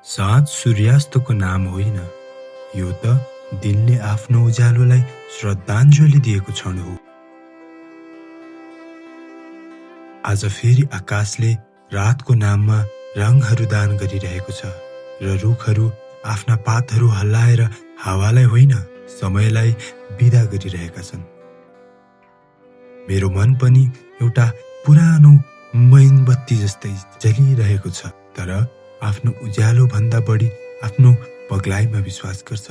साँझ सूर्यास्तको नाम होइन, यो त दिनले आफ्नो उज्यालोलाई श्रद्धाञ्जली दिएको क्षण हो। आज फेरि आकाशले रातको नाममा रङहरू दान गरिरहेको छ र रुखहरू आफ्ना पातहरू हल्लाएर हावालाई होइन, समयलाई बिदा गरिरहेका छन्। मेरो मन पनि एउटा पुरानो मोमबत्ती जस्तै जलिरहेको छ, तर आफ्नो उज्यालो भन्दा बढी आफ्नो पगलाइमा विश्वास गर्छ।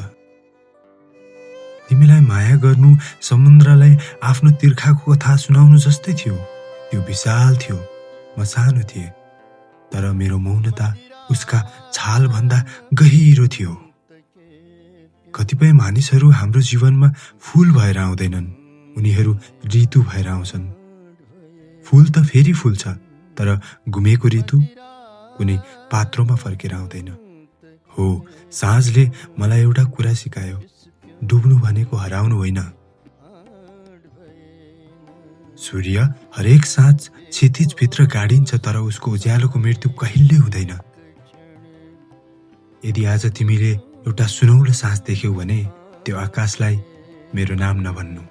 तिमीलाई माया गर्नु समुद्रलाई आफ्नो तिर्खाको कथा सुनाउनु जस्तै थियो। त्यो विशाल थियो, म सानो थिएँ, तर मेरो मौनता उसका छाल भन्दा गहिरो थियो। कतिपय मानिसहरू हाम्रो जीवनमा फूल भएर आउँदैनन्, उनीहरू ऋतु भएर आउँछन्। फूल त फेरि फुल्छ, तर गुमेको ऋतु कुनै पात्रोमा फर्केर आउँदैन। हो, साँझले मलाई एउटा कुरा सिकायो, डुब्नु भनेको हराउनु होइन। सूर्य हरेक साँझ क्षितिजभित्र गाडिन्छ, तर उसको उज्यालोको मृत्यु कहिल्यै हुँदैन। यदि आज तिमीले एउटा सुनौलो साँझ देख्यौ भने त्यो आकाशलाई मेरो नाम नभन्नु।